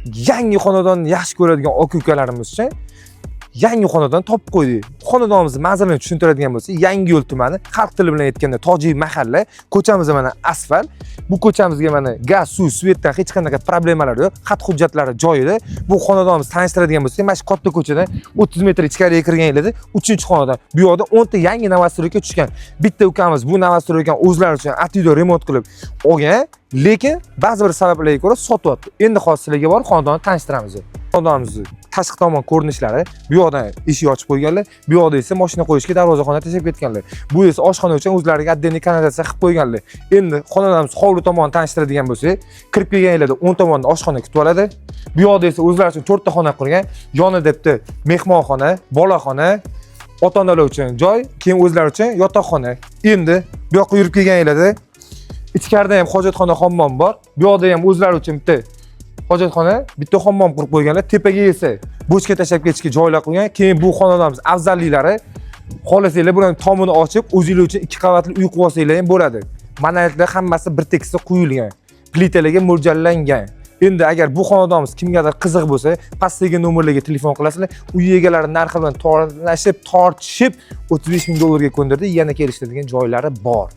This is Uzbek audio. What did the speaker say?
Yangi xonadonni yaxshi ko'radigan aka ukalarimiz uchun yangi xonadon topib qo'ydik. Xonadonimizni manzilini tushuntiradigan bo'lsak, Yangiyo'l tumani, xalq tili bilan aytganda Tojiy mahalla, ko'chamizda mana asfalt. Bu ko'chamizga mana gaz, suv, свет dan hech qanaqa problemalar yo'q. Xat hujjatlari joyida. Bu xonadonimizni tanishtiradigan bo'lsak, mana shu katta ko'chadan 30 metr ichkariga kirganingizda 3-xonadon. Bu yoqda 10 ta yangi новостройка tushgan. Bitta ukamiz bu новостройка ni o'zlari uchun atiydo remont qilib olgan, lekin ba'zi bir sabablarga ko'ra sotyapti. Endi hozir sizlarga borib xonadonni tanishtiramiz. Xonadonimizni tashqi tomon ko'rinishlari: bu yoqdan eshik ochib qo'yganlar, bu yoqda esa mashina qo'yishga darvozaxona tashlab ketganlar. Bu esa oshxona uchun o'zlariga отдельный kanalizatsiya qilib qo'yganlar. Endi xonadonimiz hovli tomonni tanishtiradigan bo'lsak, kirib kelganinglarda o'ng tomonda oshxona kutib oladi. Bu yoqda esa o'zlari uchun to'rtta xona qurgan. Yonida bitta mehmonxona, bolaxona, ota onalar uchun joy, keyin o'zlari uchun yotoqxona. Endi bu yoqqa yurib kelganinglarda ichkarida ham hojatxona, hammom bor. Bu yoqda ham o'zlari uchun bitta hojatxona, bitta hammom qurib qo'yganlar. Tepaga esa bochka tashlab ketishga joylar qo'ygan. Keyin bu xonadonimiz afzalliklari, xohlasanglar, buni tomini ochib, o'zinglar uchun ikki qavatli uy qilib olsanglar ham bo'ladi. Monolitlar hammasi bir tekisda quyilgan, plitalarga mo'ljallangan. Endi agar bu xonadonimiz kimgadir qiziq bo'lsa, pastdagi nomerlarga telefon qilasizlar. Uy egalari narxi bilan torlashib, tortishib 35 ming dollarga ko'ndirdi, yana kelishadigan joylari bor.